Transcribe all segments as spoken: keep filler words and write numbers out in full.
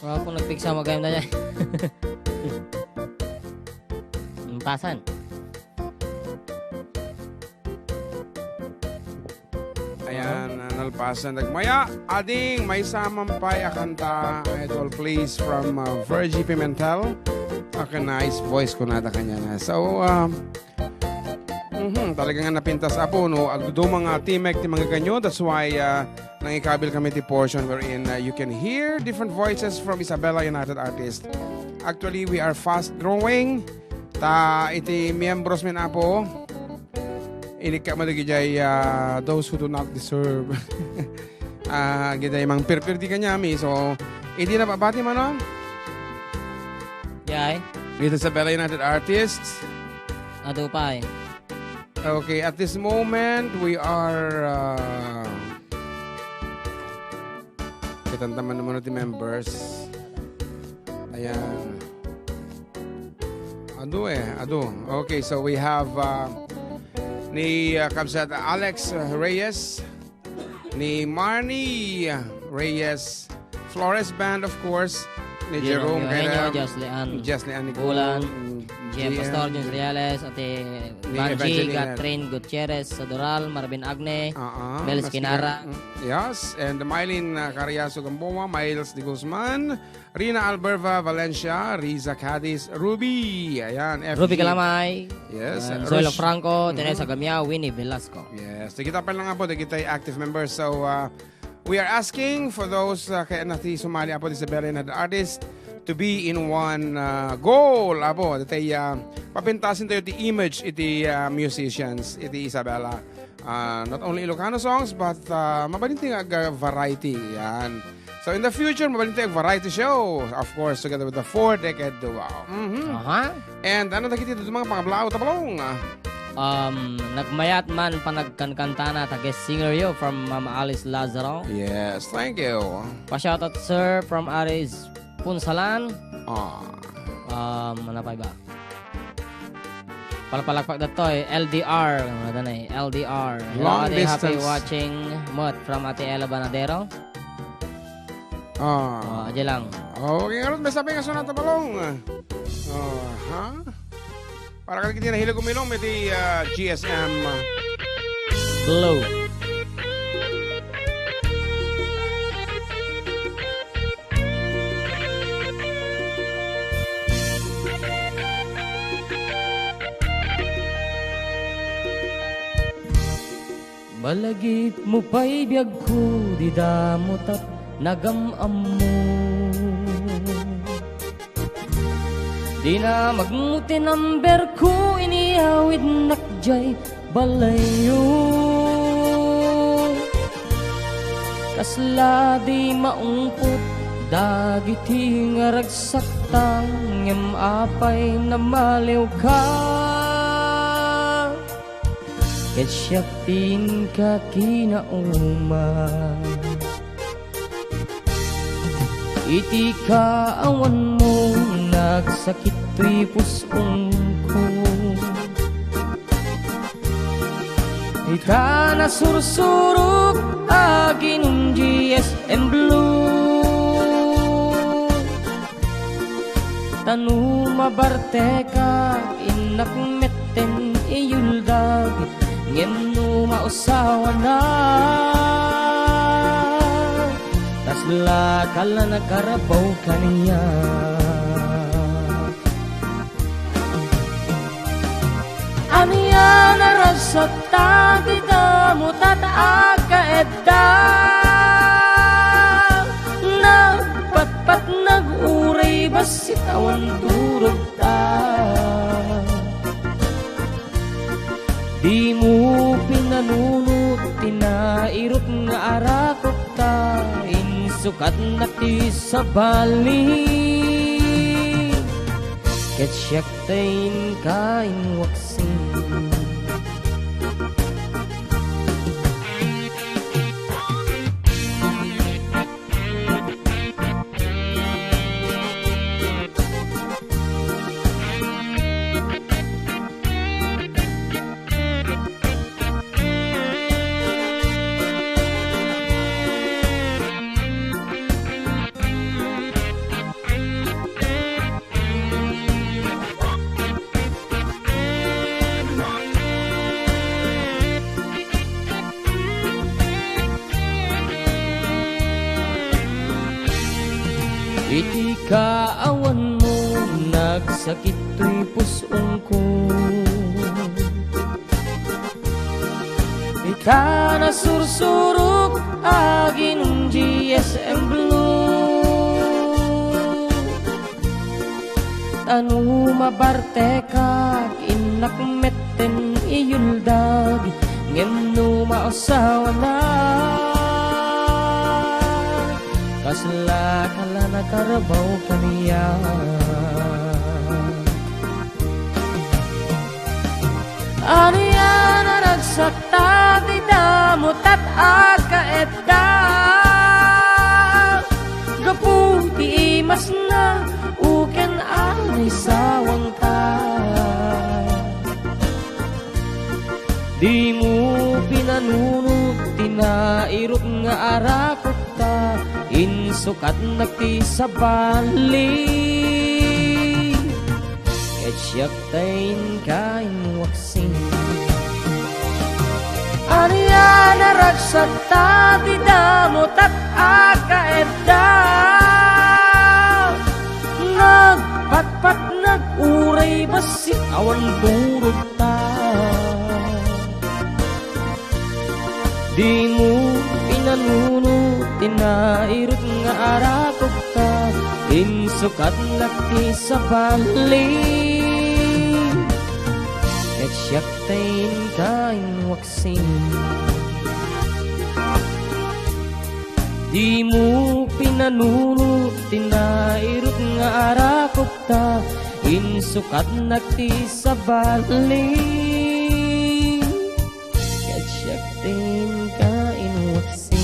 Wala po nagpiksa, magayam na niya. Ang tasan. Ayan, ah, nalpasan. Nagmaya, ading, maysa man pay a kanta, Idol, please, from, ah, Virgie Pimentel. Okay, nice voice ko na ta kanya na. So, um, mhm, talaga nga napintas, Apo, no? Agduduma nga timek ti mangganyo. That's why, ah, nangikabil kami ti portion wherein, ah, you can hear different voices from Isabela United Artists. Actually, we are fast growing. Ta iti miyembros men, Apo, inikka mo dagiti, ah, those who do not deserve. Ah, gitay mangpirpir di kanyami. So, idi na babati manon? Yay. Dito sa Bella United Artists. Adu pay. Okay, at this moment, we are, ah, Kitanta man naman ti members. Ayan. Adu eh, adu. Okay, so we have, uh, ni, uh, Kabsat Alex Reyes, ni Marnie Reyes, Flores Band, of course, ni Jerome Jerome Eugenio, Gaidam, Jocelyn Jocelyn Ann Bulan, Ann Bulan, Gian Gian Pastor, James Reales, Ate Ni Vangie, Evangeline. Catherine Gutierrez, Sadoral, Marvin Agne, Ah, ah, Mel mas Esquinara. Yes, and Mylene, uh, Cariaso Gamboa, Miles de Guzman, Rina Alberva Valencia, Riza Cadiz, Ruby, ayan, F G. Ruby Calamay, Yes, uh, Zoilo Rosh- Franco, Mhm. Teresa Gamia, Winnie Velasco. Yes, so kita pa lang po, kita active members. So, uh, we are asking for those, uh, kaya na ti sumali, Apo, ti Isabela United Artists to be in one, uh, goal, Apo. Dati, uh, papintasin tayo ti image iti, uh, musicians, iti Isabela. Uh, not only Ilocano songs, but, uh, mabalin ti nga variety. Yan. So, in the future, mabalin ti variety show, of course, together with the Four Decade Duo. Mhm. Aha. And ano dagiti iti mga pangablaaw, Tabalong? Um, nagmayat man panagkankantana ta guest singer yo from Mama Alice Lazaro. Yes, thank you. Pa-shoutout, sir, from Aris Punsalan. Ah. Um, ano pa iba? Palpalakpak datoy, L D R. Ano na eh? L D R. Hello, Long Ate, happy distance. Watching met from Ate Ella Banadero. Ah. Oh, adya lang. Oh, okay, ngarud, may sabi nga sonata balong. Oh, ha? Para kadagiti nahilig umilom iti, ah, G S M. Blue. Malagipmo pay biagko, dida met nagam-ammo. Dinamagmo ti numberko, iniyawidnak diay balayyo. Kasla di maungpot dagiti nga ragsakta, ngem apay namaliwka. Ket siak ti inka kinauma. Iti kaawanmo, nagsakit toy pus-ongko. Ita nasursurok, aginom G S M Blue. Ta no mabartekak, innak metten iyuldag, ngem no mausawanak, kasla kala nakarabaw kaniak. Ania naragsak ta ti damo ta agkaedda. Nagpatpat, nag-uray, bassit awan turogta. Dimo pinanunot ti nairut nga arakokta, insukatnak ti sabali. Ket siak ta inka inwaksin. Iti kaawanmo, nagsakit toy pus-ongko. Ita nasursurok, aginom G S M Blue. Ta no mabartekak, innak metten iyuldag, ngem no mausawanak, kasla ka la nakarbaw kaniak. Ania a ragsakta ti damo, tat agkaedda gapu ti imasna, uken a naisawangta. Dimo pinanunot ti nairut nga arakopta, insukatnak ti sabali. Ket siak ta inka inwaksin. Ania a ragsakta ti damo, tat agkaedda. Nagpatpatnak uray bassit, awan burogta. Dimo pinanunot ti nairut nga arakopta, insukatnak ti sabali. Ket siak ta inka inwaksin. Dimo pinanunot ti nairut nga arakopta, insukatnak ti sabali. Ket siak ti inka inwaksin.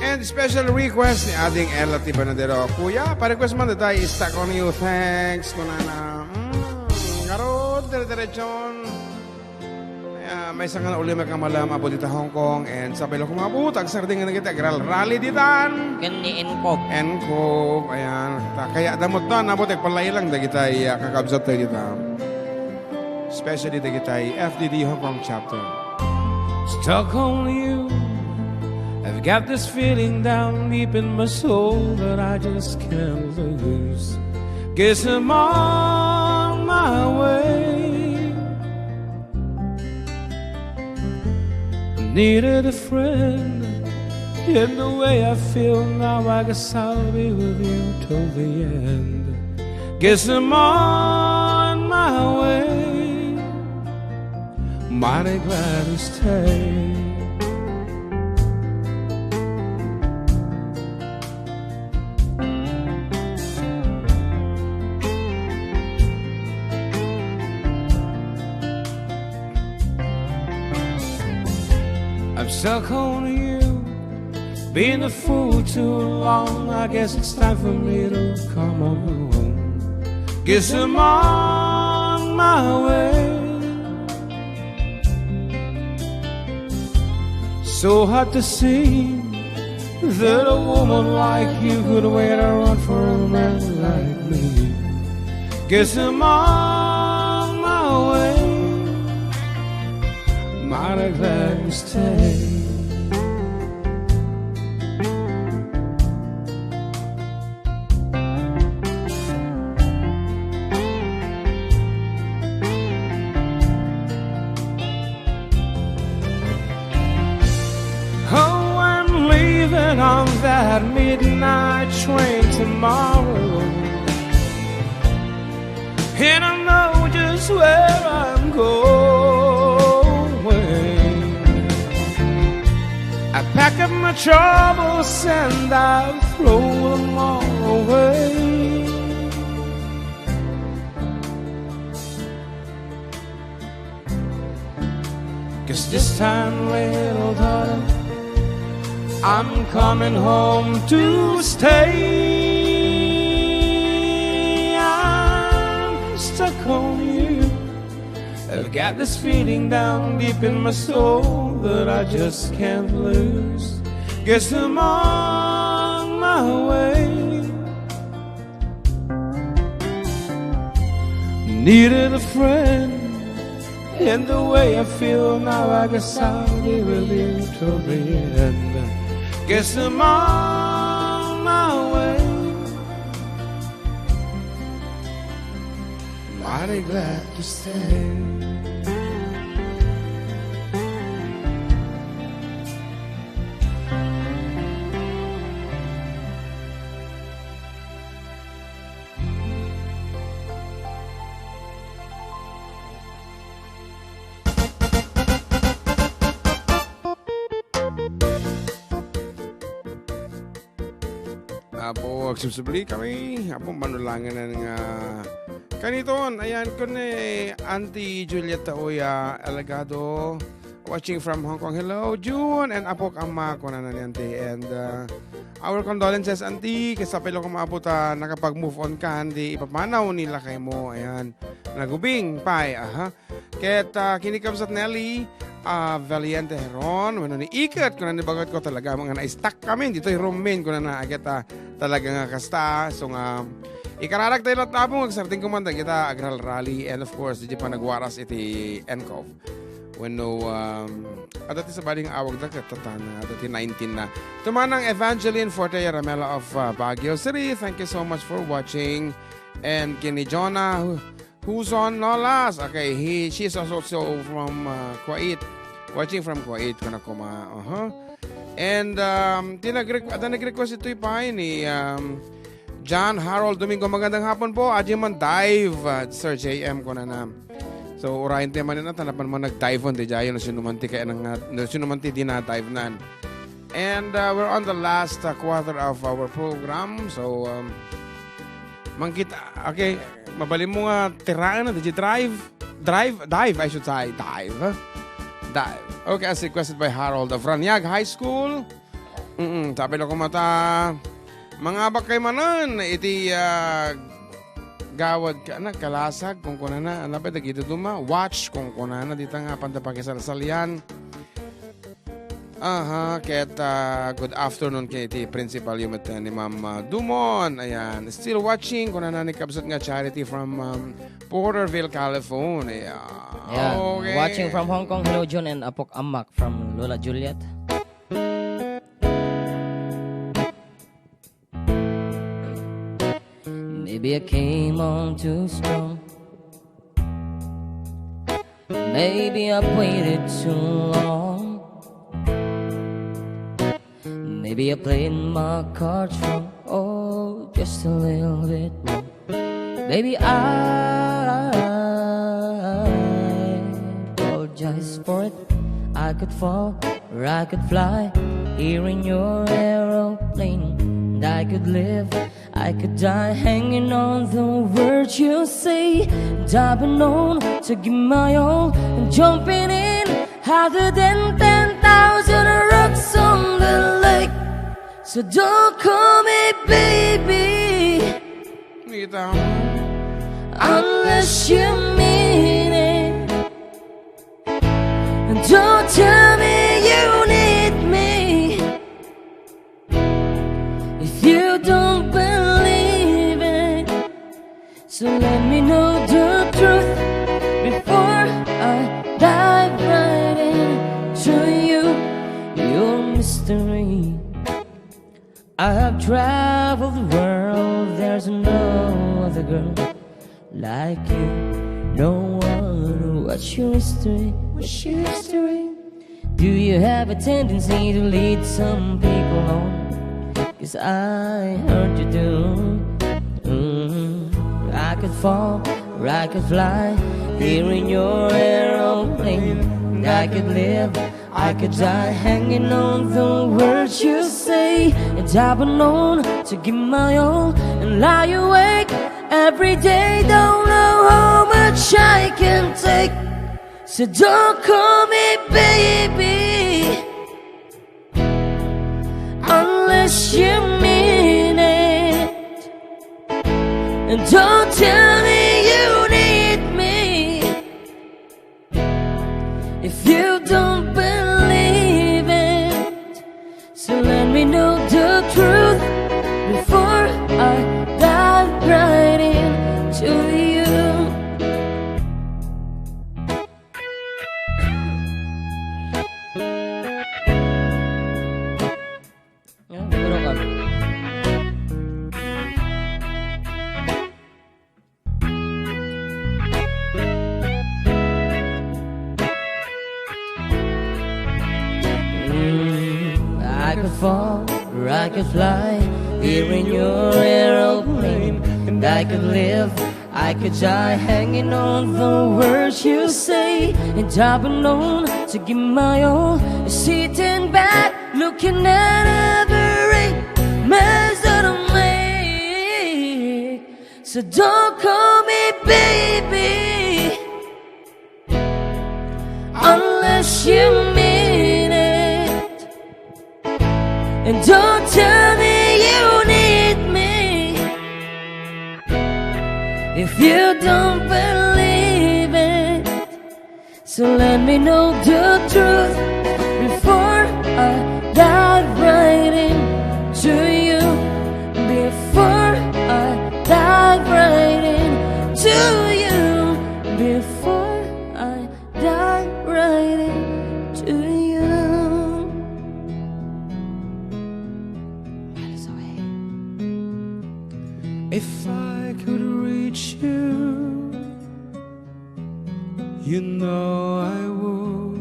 And special request ni Ading Ella Tibanadero. Kuya, pa-request man dita, Stuck on You. Thanks, kunana. Mm, ngarud, dire-diretsyon. Ay, ah, maysa nga ulimek nga malam, apo dita Hong Kong, and sabay la koma, apo, agsardeng nga dagiti agrarali ditan. Ken ni Encog. Encog, ayan. Ta, kayatda met ta, apo, ti agpalailang dagiti, ah, kakabsat tayo dita. Especially dagiti F D D Hong Kong chapter. Stuck on you. I've got this feeling down deep in my soul that I just can't lose. Guess I'm on my way. Needed a friend. In the way I feel now, I guess I'll be with you till the end. Guess I'm on my way. Mighty glad to stay. I'm stuck on you. Been a fool too long. I guess it's time for me to come on home. Guess I'm on my way. So hard to see that a woman like you could wait around for a man like me. Guess I'm on my way. Mighty glad you stay. Oh, I'm leaving on that midnight train tomorrow. And I know just where I'm going. I pack up my troubles and I throw them all away. 'Cause this time, little daughter, I'm coming home to stay. I'm stuck on you. I've got this feeling down deep in my soul that I just can't lose. Guess I'm on my way. Needed a friend, and the way I feel now, I guess I'll be with you till the end. Guess I'm on my way. Mighty glad to stay. Apo, agsubsubli kami. Apo, manulangan nga kaniton. Ayan, kun ni Auntie Juliet Taoya Alegado, watching from Hong Kong. Hello, June, and Apok Ama, kunana ni Auntie. And, uh, our condolences, Auntie. Kasta pala kung maapo ta nakapag-move on ka, hindi ipapanaw nila kay mo. Ayan. Nagubing, pay, aha. Ket, ah, kinikabsat Nelly, ah, Valiente Heron, wenno ni Iket, kuna ni bagat ko talaga, mga na-stuck kami, ditoy room min, kuna na, ket, ah, talaga nga kasta, so nga, ikararag tayo lahat labong, agsarding ko man, dagita, agralrally, and of course, di pa nagwaras iti N C O V. Wenno, um, adda ti sabali nga awag da, ket tatan, adda ti nineteen na. Tumanang Evangeline Forte Ramela of, ah, Baguio City, thank you so much for watching. And kini Jonah, Huson Nolas. Okay, he, she's also from, uh, Kuwait. Watching from Kuwait, kuna kuma. Uh-huh. And, um, ti nagre-, adda nag-request itoy pa ni, um, John Harold Domingo. Magandang hapon po. Adi man dive, uh, Sir J M, kunana. So, urayen ti man ina, tanapan man nag-dive on, di jayo, no, sino man ti kaya nang, no, sino man ti di na-dive nan. And, uh, we're on the last, uh, quarter of our program. So, um, mangkita, okay, mabalin mo nga tiraen, did you drive? Drive? Dive, I should say. Dive. Dive. Okay, as requested by Harold of Raniag High School. Mm-mm, sabi na kumata, mga bakay manan, iti, ah, gawad ka, anak, kalasag, kung kunana, ano ba, dagito duma, watch, kung kunana, dita nga, panda pakisalsalian. Aha, ket, ah, good afternoon ken iti principal unit ni Ma'am, ah, Dumon. Ayan, still watching, kunana ni kabsat nga Charity from, um, Porterville, California. Ayan, okay. Watching from Hong Kong. Hello, John and Apok Amak from Lola Juliet. Maybe I came on too strong. Maybe I waited too long. Maybe I played my cards wrong. Oh, just a little bit wrong. Maybe I apologize for it. I could fall or I could fly here in your aeroplane. And I could live, I could die hanging on the words you say. And I've been known to give my all and jumping in harder than ten thousand rocks on the lake. So don't call me baby. Kita mo? Unless you mean it. Don't tell me you need me if you don't believe it. So let me know the truth before I dive right into you. Your mystery. I have traveled the world, there's no other girl like you. No one, what's your history? What's your history? Do you have a tendency to lead some people on? 'Cause I heard you do. Mm, I could fall or I could fly here in your aeroplane. And I could live, I could die hanging on the words you say. And I've been known to give my all and lie awake every day. Don't know how much I can take. So don't call me baby unless you mean it. And don't tell me you need me if you don't believe it. So let me know the truth before I dive right into you. Yan, puro ka. I could fall or I could fly here in your aeroplane, and I could live, I could die, hanging on the words you say. And I've been known to give my all, sitting back, looking at every mess that I make. So don't call me baby unless you mean it. And don't tell me you need me if you don't believe it. So let me know the truth before I dive right into you. Before I dive right into you. Before I dive right into you. If I could reach you, you know I would.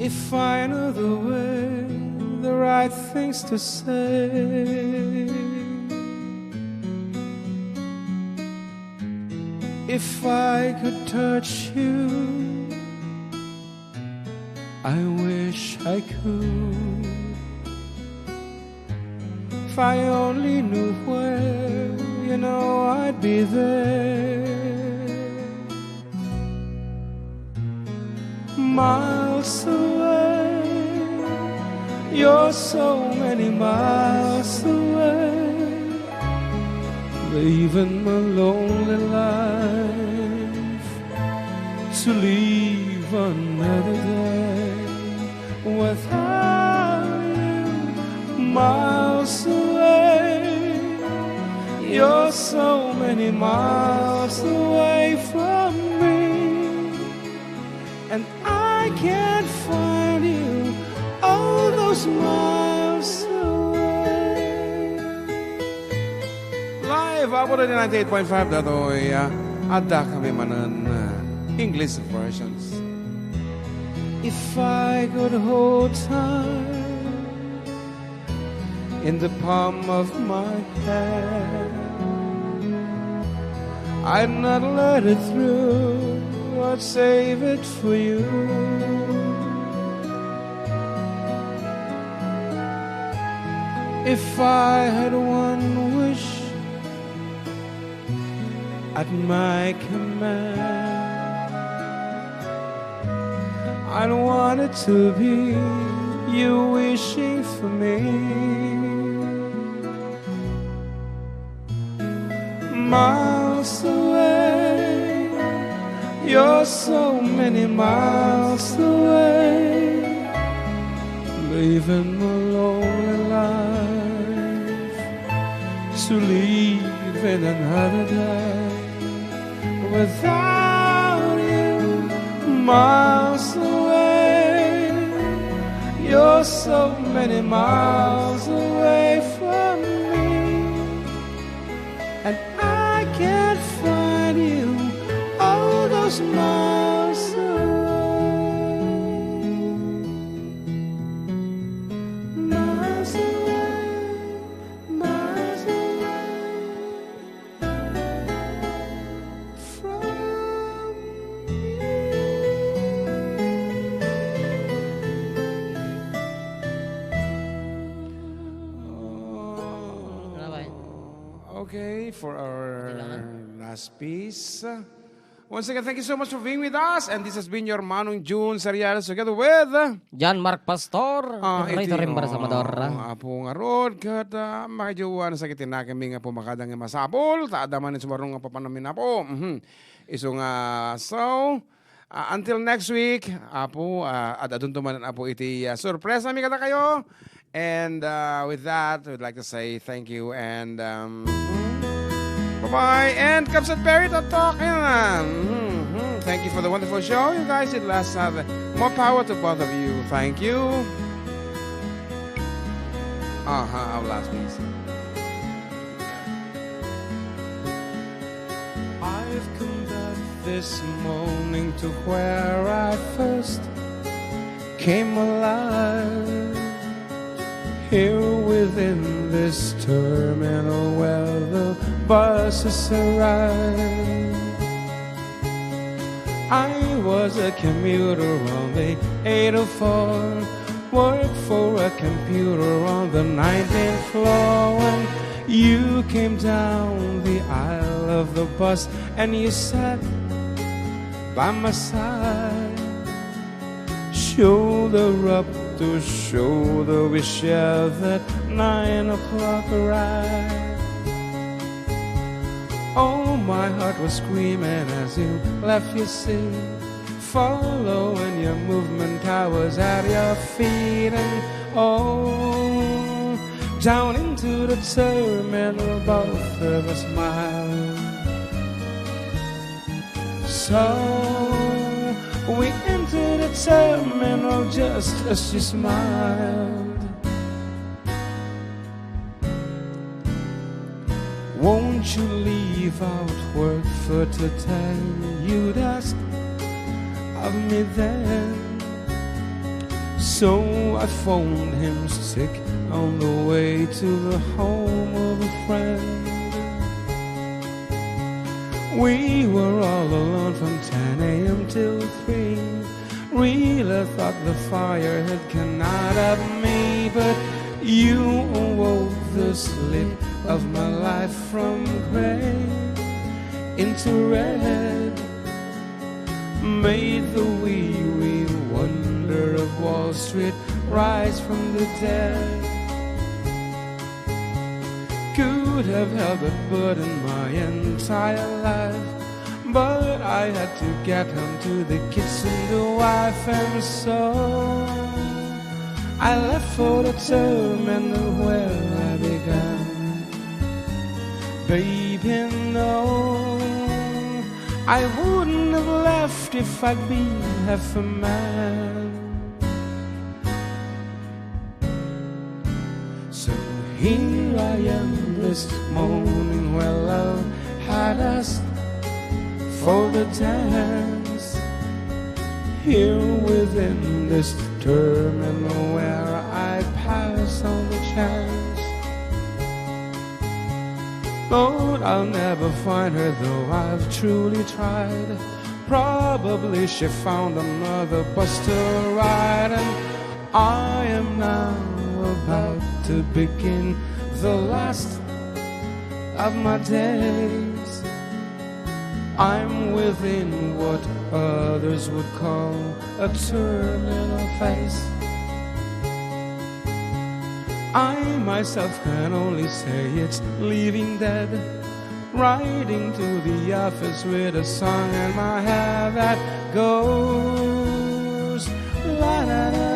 If I knew the way, the right things to say. If I could touch you, I wish I could. If I only knew where, you know I'd be there. Miles away, you're so many miles away. Living my lonely life to live another day without you. Miles away, you're so many miles away from me, and I can't find you all those miles away. Live, Apo Radio ninety-eight point five datoy, ah, adda kami manen, ah, English versions. If I could hold time in the palm of my hand, I'd not let it through, I'd save it for you. If I had one wish at my command, I'd want it to be you wishing for me. Miles away, you're so many miles away, living a lonely life to live in another day without you. Miles away, you're so many miles away from me, and I can't find you all those miles away. Miles away, miles away from you. Okay, for our last piece. Once again, thank you so much for being with us. And this has been your Manong Jun Serial together with, uh, John Mark Pastor, ah, iti Rito Rimbar, oh, Salvador. Apo ngarud, ket, ah, makaiduan sa kiti nakemi nga pumakada nga masapul, ta adda man isumarong nga papanam, Apo. Mhm. Isu nga, so, ah, until next week, Apo, ah, ad-adunto man, Apo, iti, ah, sorpresa mi kadakayo. And, uh, with that, we'd like to say thank you and, um, bye-bye. And Kabsat Perry Tatok, ayan. Mhm. Thank you for the wonderful show. You guys did last have more power to both of you. Thank you. Aha, our last piece. I've come back this morning to where I first came alive here within this terminal where the buses arrive. I was a commuter on the eight oh four, worked for a computer on the nineteenth floor when you came down the aisle of the bus and you sat by my side. Shoulder up to shoulder, we share that nine o'clock ride. Oh, my heart was screaming as you left your seat. Following your movement, I was at your feet, and oh, down into the terminal, both of us smiled. So we entered the terminal just as she smiled. Won't you leave out work for today? You'd ask of me then. So I phoned him sick on the way to the home of a friend. We were all alone from ten a.m. till three. Really thought the fire had come out of me, but you awoke the sleep of my life from gray into red. Made the wee wee wonder of Wall Street rise from the dead. Could have held a burden my entire life, but I had to get home to the kids and the wife, and so I left for the terminal where I began. Baby, no, I wouldn't have left if I'd been half a man. So here I am this morning where love had asked for the dance. Here within this terminal where I pass on the chance. Lord, I'll never find her though I've truly tried. Probably she found another bus to ride, and I am now about to begin the last of my days. I'm within what others would call a terminal phase. I myself can only say it's living dead. Riding to the office with a song in my head that goes la la la.